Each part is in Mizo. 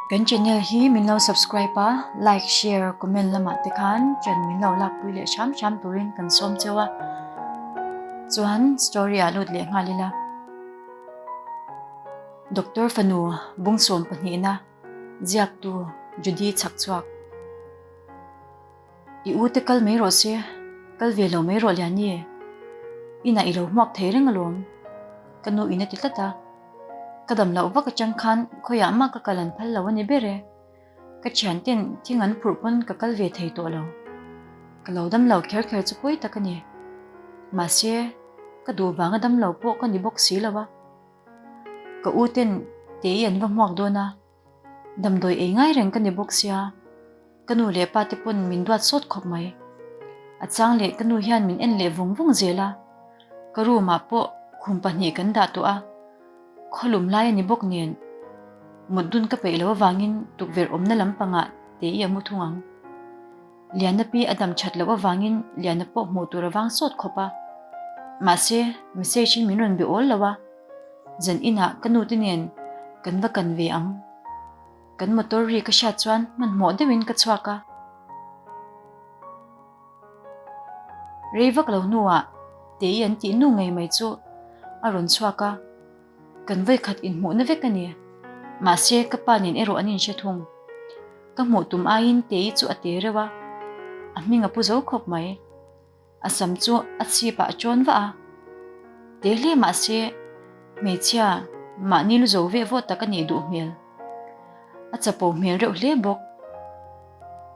Kan channel hi min lo subscribe a, like, share, comment lamah te khan ṭan min lo lakpui leh hram hram turin kan sawm cheu a. Chuan story ah lut leh nghal ila. Doctor fanu bungsawm pahnihna ziaktu Judy chhakchhuak. I u te kal mai rawh se, kal ve lo mai rawh Liani. Inah i lo hmuak thei reng alawm, ka nu in a ti tlat a. Ka dam loh vak atang khan khawiah mah ka kal an phal lo a ni ber e. Ka thianten thing an phurh pawn ka kal ve thei tawh lo. Ka lo dam lo kher kher chu pawi tak a ni. Mahse, ka duh vanga dam lo pawh ka ni bawk si lo a. Ka u ten Tei an va hmuak dawn a. Damdawi ei ngai reng ka ni bawk sia, ka nu leh pa te pawn min duat sawt khawp mai. A chang leh ka nu hian min en leh vung vung zel a, ka room ah pawh khum pahnih kan dah tawh a, khawlum lai a ni bawk nen mut dun ka peih loh avangin tukverh awmna lampangah Tei a mu thung ang. Liana pi a dam that loh avangin Liana pawh hmuh tur a vang sawt khawp a. Mahse, message in min rawn be awl lo a. Zan inah ka nu te nen kan va kan ve ang. Kan motor ri ka hriat chuan hmanhmawh deuhin ka chhuak a. Rei vak lo hnuah Tei an tih nu ngei mai chu a rawn chhuak a. Kan vawikhat inhmuhna vek a ni. Mahse, ka pa nen erawh an inhre thung. Ka hmuh tum aiin Tei chu a te reuh a, a hming a pu zo khawp mai. A sam chu a chhipah a chawn vah a. Te hle mahse, hmeichhia mahni lu zo veh vawt tak a nih duh hmel. A chapo hmel reuh hle bawk.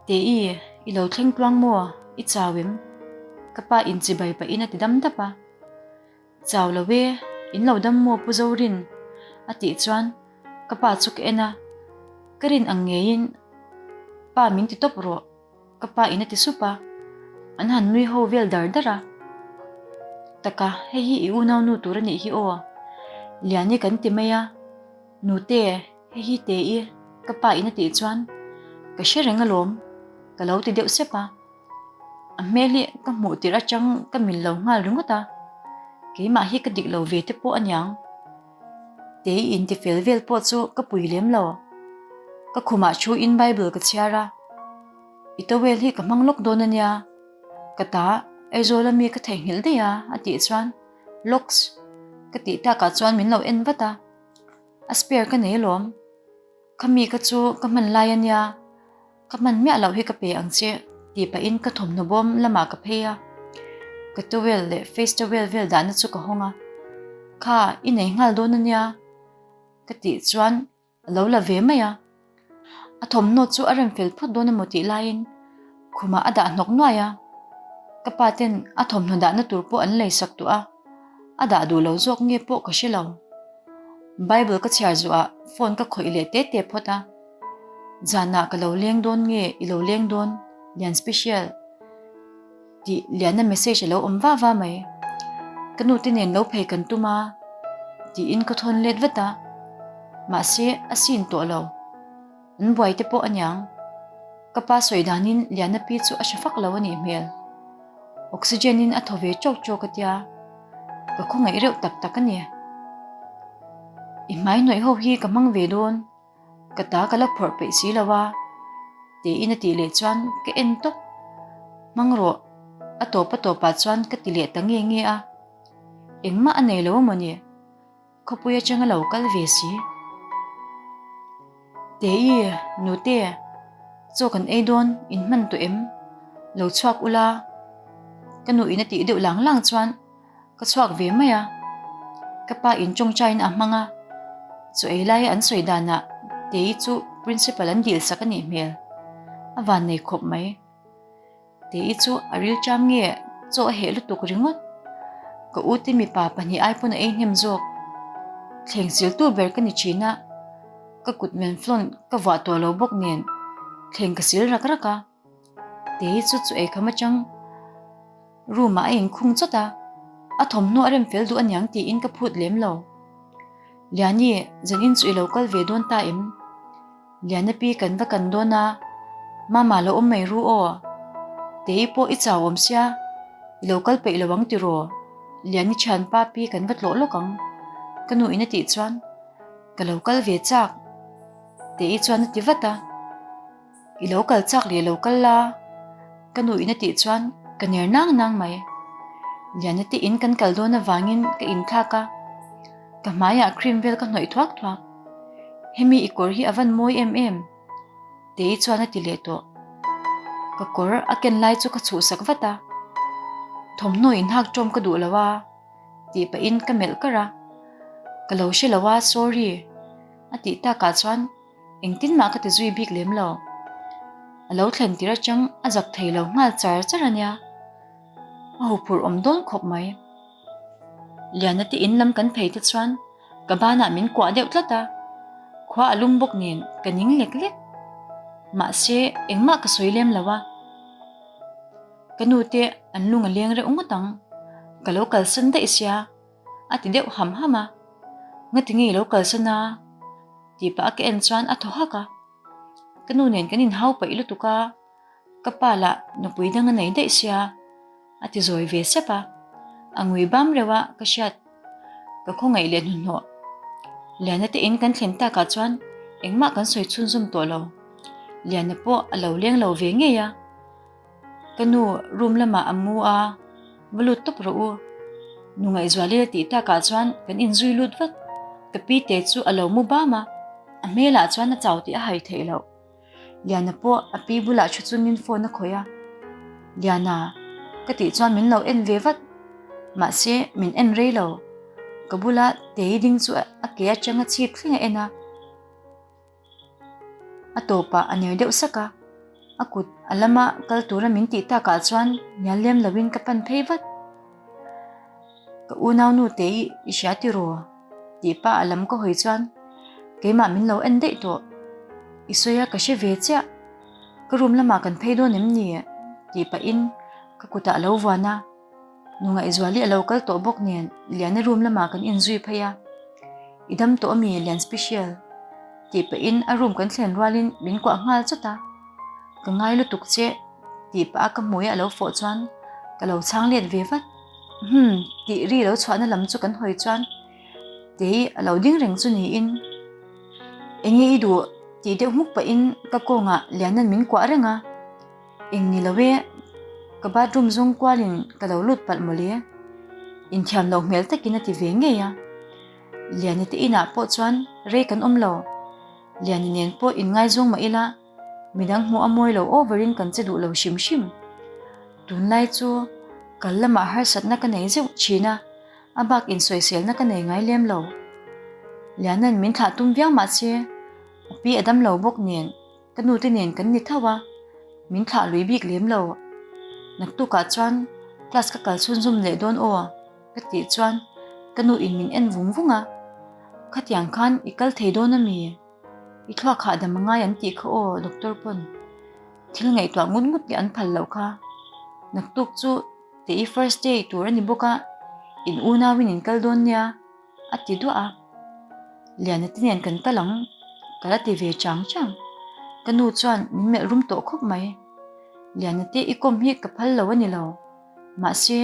Tei, i lo thleng tluang maw? I chau em? Ka pa inchibai pahin a ti dam dap a. Chau lo e, in lo dam maw Pu Zorin? a tih chuan ka pa chu ka en a, ka rin ang ngeiin Pa min ti tawp rawh ka pa in a ti sup a, an han nui ho vel dar dar a. Taka, hei hi i unau nu tur a nih hi aw, Liani kan ti mai a, Nute, hei hi Te-i ka pa in a tih chuan ka hre reng alawm ka lo ti deuh sep a. A hmel hi ka hmuh tirh atang ka mil lo nghal ringawt a, keimah hi ka dik lo ve te pawh aniang. Tei in ti fel vel pawh chu ka pui lem lo. Ka khumah thu in Bible ka chhiar a, I towel hi ka hmang lawk dawn ania, ka ta Aizawl ami ka theihnghilh daih a a tih chuan lawks ka tih takah chuan min lo en vat a, a spare ka nei alawm, khami kha chu ka hman lai ania. Ka hman miah loh hi ka pe ang che tih pahin ka thawmhnaw bawm lamah ka phei a, ka towel leh face towel vel dahna chu ka hawng a, Kha i nei nghal dawn ania ka tih chuan a lo la ve mai a, a thawmhnaw chu a rem fel phawt dawn emaw tih laiin khumah a dah hnawk nuai a, ka pa ten a thawmhnaw dahna tur pawh an lei sak tawh a, a dah duh lo zawk nge pawh ka hre lo. Bible ka chhiar zuah phone ka khawih leh te te phawt a. Zanah ka lo leng dawn nge i lo leng dawn Lian special tih Liana message a lo awm va va mai. Ka nu te nen lo phei kan tum a tiin ka thawn let vat a, mahse a sin tawh lo. An buai te pawh aniang. Ka pa sawi danin Liana pi chu a hre fak lo a nih hmel. Oxygen in a thaw ve chawk chawk a tia, ka khawngaih reuh tak tak a ni. I hmai hnawih ho hi ka hmang ve dawn. Ka ta ka la phawrh peih si lo a, tiin a tih leh chuan ka en tawp. Hmang rawh, a tawp a tawpah chuan ka ti leh ta nge nge a. Engmah a nei lo a mawni? Khawpui atanga lo kal ve si. Tei, Nute, chaw kan ei dawn, in hman tawh em? Lo chhuak ula, ka nu in a tih deuh lang lang chuan Ka chhuak ve mai a, ka pa in tawngtaiin a hmang a, chaw ei laia an sawi danah Tei chu principal an dil sak a nih hmel, a van nei khawp mai. Tei chu a rilṭam nge chaw a heh lutuk ringawt, ka u te mipa pahnih ai pawn a ei hnem zawk. Thleng siltu ber ka ni ṭhin a, ka kut men flawn ka vuah tawh lo bawk nen thleng ka sil rak rak a. Tei chu chu eikham atang room ah a inkhung chawt a, a thawmhnaw a rem fel duh aniang tiin ka phut lem lo. Liani, zanin chu i lo kal ve dawn ta em? Liana pi kan va kan dawn a, Mama lo awm mai ru aw. Tei pawh i chau awm sia, i lo kal peih lo ang tiraw? Liani thianpa pi kan va tlawh lawk ang, ka nu in a tih chuan ka lo kal ve chak. Tei chuan a ti vat a. I lo kal chak leh lo kal la, ka nu in a tih chuan ka ner nang nang mai. Liana te in kan kal dawn avangin ka inthlak a, ka hmaiah cream vel ka hnawih thuak thuak. Hemi i kawr hi a van mawi em em, Tei chuan a ti leh tawh. Ka kawr a ken lai chu ka chhuhsak vat a, thawmhnaw inhak ṭawm ka duh lo a, tih pahin ka melh kar a. Ka lo hre lo a, sorry, a tih takah chuan Engtin mah ka ti zui bik lem lo. A lo thlen tir atang a zak thei lo nghal char char a nia. A huphurh awm dawn khawp mai. Liana te in lam kan phei te chuan ka banah min kuah deuh tlat a, khua a lum bawk nen ka ning lek lek. Mahse engmah ka sawi lem lo a. Ka nu te an lung a leng reuh ngawt ang. Ka lo kalsan daih sia a ti deuh ham ham a. Ngatinge i lo kalsan a? Tih pah a ka en chuan a thaw hak a, ka nu nen kan inhau paih lutuk a, ka pa lah nupui dang a nei daih sia a ti zawi ve sep a, a ngui bam reuh a ka hriat ka khawngaih leh hnuhnawh. Liana te in kan thlen takah chuan engmah kan sawi chhunzawm tawh lo, Liana pawh a lo leng lo ve ngei a. Ka nu room lamah a mu a, va lut tawp rawh u. Nu Ngaihzuali a tih takah chuan kan inzui lut vat. Ka pi te chu a lo mu bam a, a hmelah chuan a chau tih a hai theih loh. Liana pawh a pi bulah thu chungin phone a khawih a. Liana, ka tih chuan min lo en ve vat. Mahse, min en rei lo. Ka bula tei ding chu a ke atanga chhip thleng a en a. A tawpah a ner deuh sak a, a kut a lama kal tura min tih takah chuan hnial lem loin ka pan phei vat. Ka unaunu te i i hria tiraw? tih pah a lam ka hawi chuan keimah min lo en daih tawh. I sawi a ka hre ve chiah, ka room lamah kan phei dawn em ni? tih pahin ka kutah a lo vuan a. Nu Ngaihzuali a lo kal tawh bawk nen Liana room lamah kan inzui phei a, I dam tawh ami Lian special? tih pahin a room kan thlen rualin min kuah nghal chawt a, Ka ngai lutuk che tih pah a ka hmui a lo fawh chuan ka lo chhang let ve vat. Hum tih ri lo chhuahna lam chu kan hawi chuan Tei a lo ding reng chu niin Enge i duh tih deuh hmuk pahin ka kawngah Liana'n min kuah reng a. Eng ni lo e, ka bathroom zawng kualin ka lo lut palh mawle. Inthiam loh hmel takin a ti ve ngei a. Liani te inah pawh chuan rei kan awm lo. Liani nen pawh inngaizawng mah ila, midang hmuh a mawi lo over in kan che duh lo hrim hrim. Tunlai chu kal lamah harsatna ka nei zeuh thin a, a bak insawiselna ka nei ngai lem lo. Liana'n min thlah tum viau mahse, a pi a dam lo bawk nen. Ka nu te nen kan ni tho a, min thlah lui bik lem lo. Naktukah chuan class ka kal chhunzawm leh dawn aw ka tih chuan ka nu in min en vung vung a, Khatiang khan i kal thei dawn ami? I thluak hahdam a ngai an tih kha aw doctor pawn thil ngaihtuah ngut ngut leh an phal loh kha. Naktuk chu te i first day tur a ni bawk a, in unauin in kal dawn nia. A ti duah a, Liana te nen kan kal ang ka la ti ve chang chang. Ka nu chuan min melh rum tawh khawp mai. Liana te i kawm hi ka phal lo a ni lo. Mahse,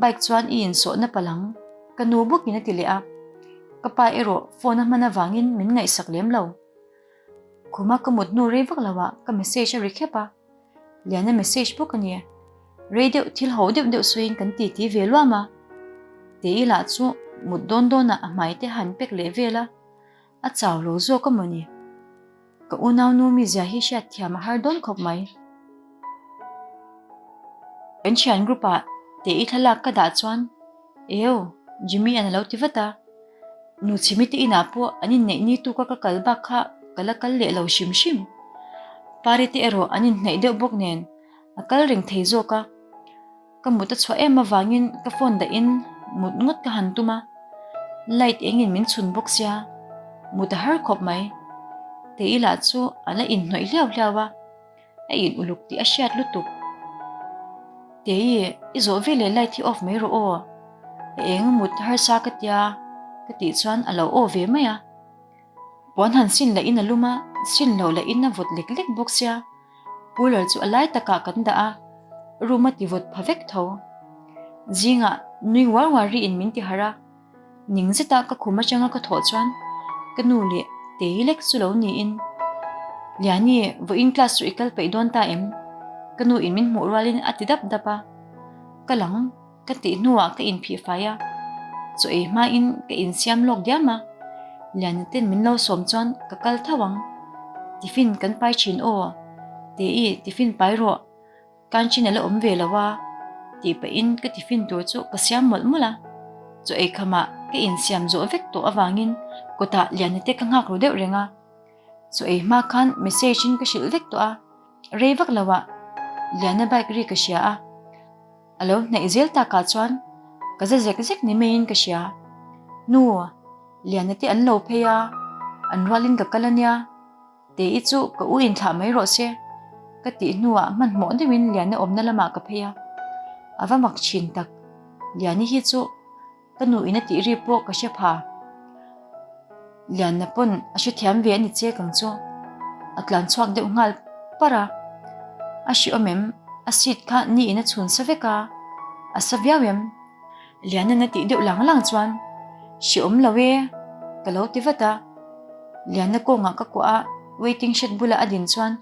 bike chuan i insawhna palh ang, ka nu bawkin a ti leh a. Ka pa erawh phone a hman avangin min ngaihsak lem lo. Khuma ka mut hnu rei vak lo ah ka message a ri khep a. Liana message bawk a ni. Rei deuh thil ho deuh deuh sawiin kan titi ve luam a. Tei lah chu mut dawn dawnah a hmai te han pek leh vel a, a chau lo zawk a maw ni? Ka unaunu mizia hi hriat thiam a har dawn khawp mai. Kan thian group ah Tei thlalak ka dah chuan Eu, Jimmy an a lo ti vat a. Nu Chhimi te inah pawh an inneih ni tuka ka kal bak kha ka la kal leh lo hrim hrim. Pari te erawh an inhnaih deuh bawk nen a kal reng thei zawk a. Ka mut a chhuah em avangin ka phone dahin mut ngawt ka han tum a. Light engin min chhun bawk sia, mut a har khawp mai. Tei lah chu a la inhnawih hliau hliau a. A in uluk tih a hriat lutuk. Tei, i zawh ve leh light hi off mai rawh aw. A eng mut harsa ka tia ka tih chuan a lo aw ve mai a. Puan han sin lah in a lum a, sin loh lah in a vawt lek lek bawk sia. Cooler chu a lai takah kan dah a, room a ti vawt pha vek tho. Zingah nui uar uar riin min ti harh a. Ning zeta ka khum atanga ka thawh chuan ka nu leh Tei lek chu lo niin. Liani, vawiin class chu i kal peih dawn ta em? Ka nu in min hmuh rualin a ti dap dap a. Ka lang. Ka tih hnuah ka inphih fai a, chaw ei hmain ka insiam lawk diam a, Liana ten min lo sawm chuan ka kal tho ang. Tiffin kan pai thin aw, Tei tiffin pai rawh, Kanchin a la awm ve lo a, tih pahin ka tiffin tur chu ka siam mawlh mawlh a, chaw ei khamah ka insiam zawh vek tawh avangin kawtah Liana te ka nghak ru deuh reng a, chaw ei hma khan message in ka hrilh vek tawh a, rei vak lo ah Liana bike ri ka hria a. A lo hnaih zel takah chuan ka za zek zek ni maiin ka hria. Nu, Liana te an lo phei a, an rualin ka kal a nia. Tei chu ka u inthlah mai rawh se, ka tih hnuah hmanhmawh deuhin Liana awmna lamah ka phei a. A va mak thin tak, Liani hi chu. Ka nu in a tih ri pawh ka hre pha. Lianna pawn a hrethiam ve a ni che kang chu. A tlan chhuak deuh nghal par a. A hri awm em? A seat kha ni in a chhun sa vek a. A sa viau em? Lianna'n a tih deuh lang lang chuan, Hri awm lo e, ka lo ti vat a. Lianna kawngah ka kuah a, waiting shed bulah a din chuan,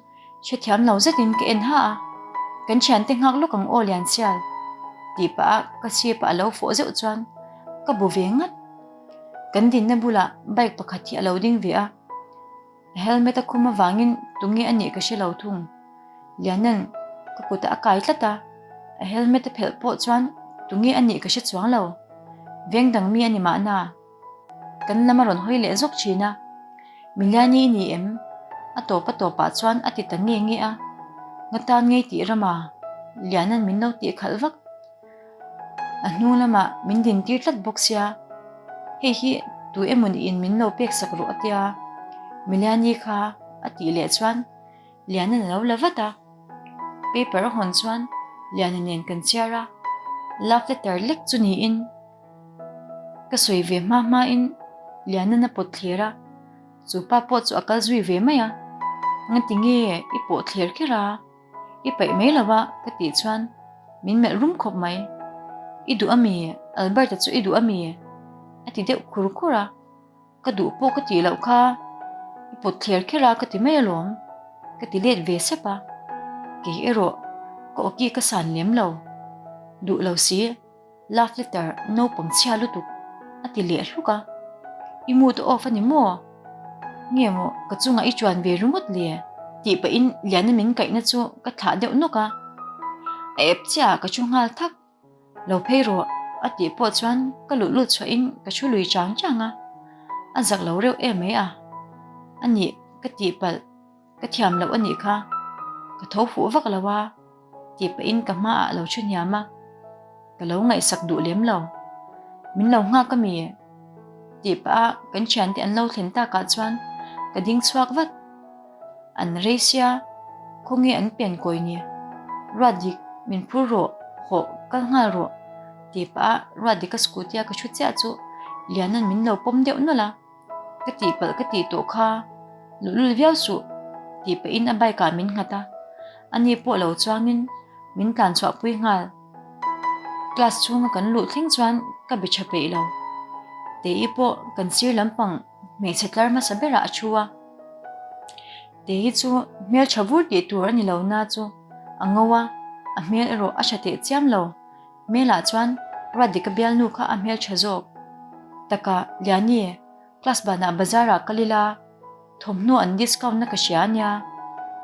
Hrethiam lo zetin ka en ha a, kan thiante nghak lawk ang aw Liansial, tih pah a ka sip a lo fawh zeuh chuan ka bu ve ngat. Kan dinna bulah bike pakhat hi a lo ding ve a, a helmet a khum avangin tunge a nih ka hre lo thung. Lianan ka kutah a kai tlat a, a helmet a phelh pawh chuan tunge a nih ka hre chuang lo. Veng dang mi a ni mahna. Kan lam a rawn hawi leh zawk thin a. Miliani i ni em? A tawp a tawpah chuan a ti ta nge nge a. Nga tan ngei tih rama Liana'n min lo tih khalh vak. A hnung lamah min din tir tlat bawk sia, hei hi tu emaw niin min lo pek sak rawh a tia. Miliani kha a tih leh chuan Liana'n a lo la vat a. Paper a hawn chuan Liana nen kan chhiar a, love letter lek chu niin Ka sawi ve hma hmain Lianan a pawt thler a, chu pa pawh chu a kal zui ve mai a. Ngati nge i pawh thler kher a, i paih mai lo a ka tih chuan min melh rum khawp mai. I duh ami? Albert-a chu i duh ami? a ti deuh khur khur a. Ka duh pawh ka tih loh kha i pawt thler kher a ka ti mai alawm, ka ti let ve sep a. Kei erawh ka awki ka san lem lo, duh lo si. Love letter naupang chhia lutuk a ti leh hluk a, I mood a off a ni maw? Nge maw ka chungah i chuan ve ringawt le? Tih pahin Liana min kaihna chu ka thlah deuh nawk a, a ep chiah ah ka thu nghal thak. Lo phei rawh a tih pawh chuan ka luh lut chhuahin ka thu lui chang chang a, a zak lo reuh em mai a, a nih ka tihpalh ka thiam loh a nih kha, ka tho fuh vak lo a. Tih pahin ka hmaah a lo thu hniam a, ka lo ngaihsak duh lem lo. Min lo nghak a mi? Tih pah a kan thiante an lo thlen takah chuan ka ding chhuak vat. An rei sia, khawnge an pian kawi ni? Ruatdik, min phur rawh, hawh, kal nghal rawh, tih pah a Ruatdika scooty a ka thu chiah chu Liana'n min lo pawm deuh nawlh a. Ka tihpalh ka tih tawh kha luhlul viau suh tih pahin a bike ah min nghat a, ani pawh lo chuangin min tlan chhuah pui nghal. Class chhunga kan luh thleng chuan ka be tha peih lo. Tei pawh kan sir lampang hmeichhe tlar hmasa berah a thu a. Tei chu hmel tha vur tih tur a ni lo na chu a ngo a, a hmel erawh a tha teh chiam lo. Hmelah chuan Ruatdika bialnu kha a hmel tha zawk. Taka, Liani, class banah bazar ah kal ila, thawmhnaw an discount na ka hria ania,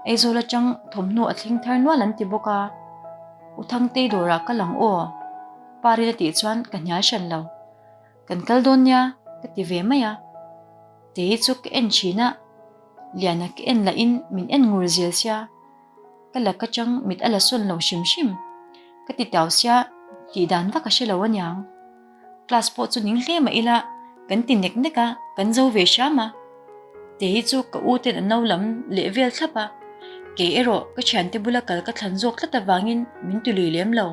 Aizawl atang thawmhnaw a thleng thar nual an ti bawk a, U Thangtei dawrah kal ang aw, Parin a tih chuan ka hnial hran lo. Kan kal dawn nia, ka ti ve mai a. Tei chu ka en thin a, Liana ka en lahin min en ngur zel sia. Ka la ka chang mit a la sawn lo hrim hrim. Ka ti tau sia tih dan vak a hre lo aniang. Class pawh chu ning hle mah ila kan ti nek nek a, kan zo ve hram a. Te hi chu ka u ten an lo lam leh vel thlap a, kei erawh ka thiante bula kal ka thlan zawk tlat avangin min ti lui lem lo.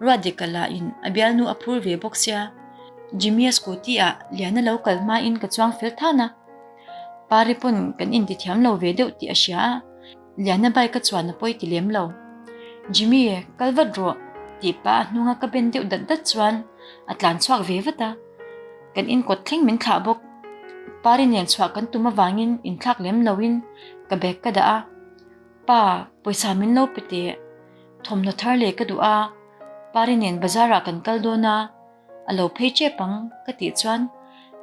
Ruatdika lah in a bialnu a phur ve bawk sia, Jimmy-a scooty ah Liana lo kal hmain ka chuang fel than a. Pari pawn kan intithiam lo ve deuh tih a hria a. Liana bike a chuan a pawi ti lem lo. Jimmy, kal vat rawh, tih pah a hnunga ka ben deuh dat dat chuan a tlan chhuak ve vat a. Kan inkawt thleng min thlah bawk. Pari nen chhuah kan tum avangin inthlak lem loin Ka bag ka dah a, Pa, pawisa min lo pe teh. Thawmhnaw thar leh ka duh a, Pari nen bazar ah kan kal dawn a, a lo phei tep ang ka tih chuan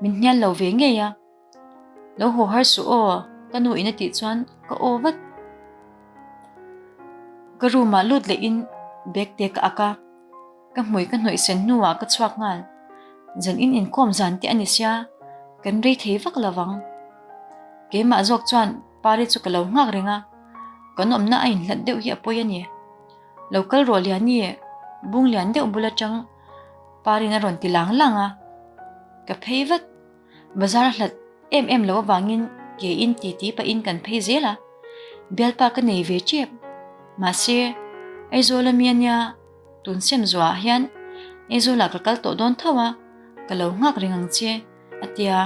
min hnial lo ve ngei a. Lo haw har suh aw, ka nu in a tih chuan ka aw vat. Ka room ah lut leh in bag te ka ak a, ka hmui ka hnawih sen hnuah ka chhuak nghal. Zan in inkhawm zan te a ni sia, kan rei thei vak lo vang. Keimah zawk chuan Pari chu ka lo nghak reng a, kan awmna a inhlat deuh hi a pawi a ni. Lo kal rawh Liani, bung lian deuh bul atang Parin a rawn ti lang lang a, ka phei vat. Bazar a hlat em em lo avangin ke in titi pahin kan phei zel a, bialpa ka nei ve tep. Mahse, Aizawl ami ania tun sem zuah hian Aizawlah ka kal tawh dawn tho a, ka lo nghak reng ang che a tia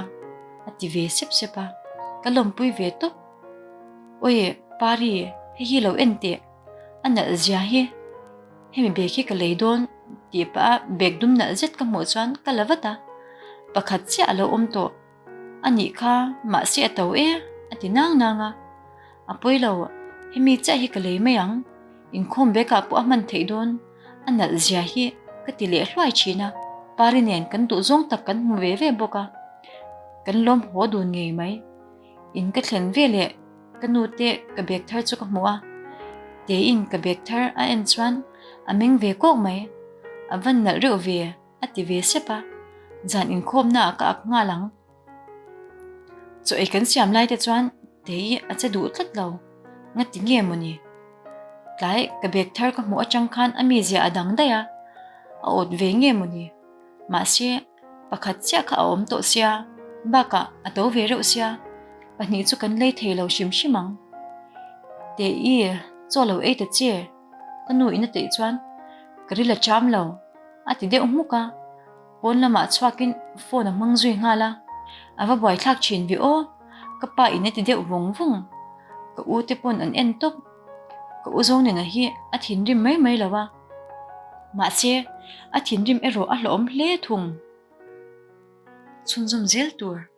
a ti ve sep sep a, ka lawmpui ve tawp. Awi Pari, hei hi lo en teh. A nalh zia hi hemi bag hi ka lei dawn tih pah a bag dum nalh zet ka hmuh chuan ka la vat a, pakhat chiah a lo awm tawh a nih kha mahse a to e a ti nang nang a, a pawi lo hemi chiah hi ka lei mai ang inkhawm bag ah pawh a hman theih dawn a nalh zia hi ka ti leh hluai thin a, pari nen kan duh zawng tak kan hmu ve ve bawk a, kan lawm haw dun ngei mai. In ka thlen ve leh ka nu te ka bag thar chu ka hmu a, Teiin ka bag thar a en chuan a meng ve kawk mai, a van nalh reuh ve a ti ve sep a, zan inkhawmna ah ka ak nghal ang. Chaw ei kan siam lai te chuan Tei a che duh tlat lo, nga ti nge mawni? Tlai ka bag thar ka hmuh atang khan a mizia a dang daih a, a awt ve nge mawni? Mahse. Pakhat chiah kha a awm tawh sia, bakah a to ve reuh sia, pahnih chu kan lei thei lo hrim hrim ang. Teh-i, chaw lo ei ta che, ka nu in a tih chuan ka ril a cham lo, a ti deuh hmuk a, pawn lamah chhuakin phone a hmang zui nghal a, a va buaithlak thin ve aw, ka pa in a ti deuh vawng vawng, ka u te pawn an en tawp, ka u Zonena hi a thinrim mai mai lo a. Mahse, a thinrim erawh a hlawhawm hle thung. Chhunzawm zel tur.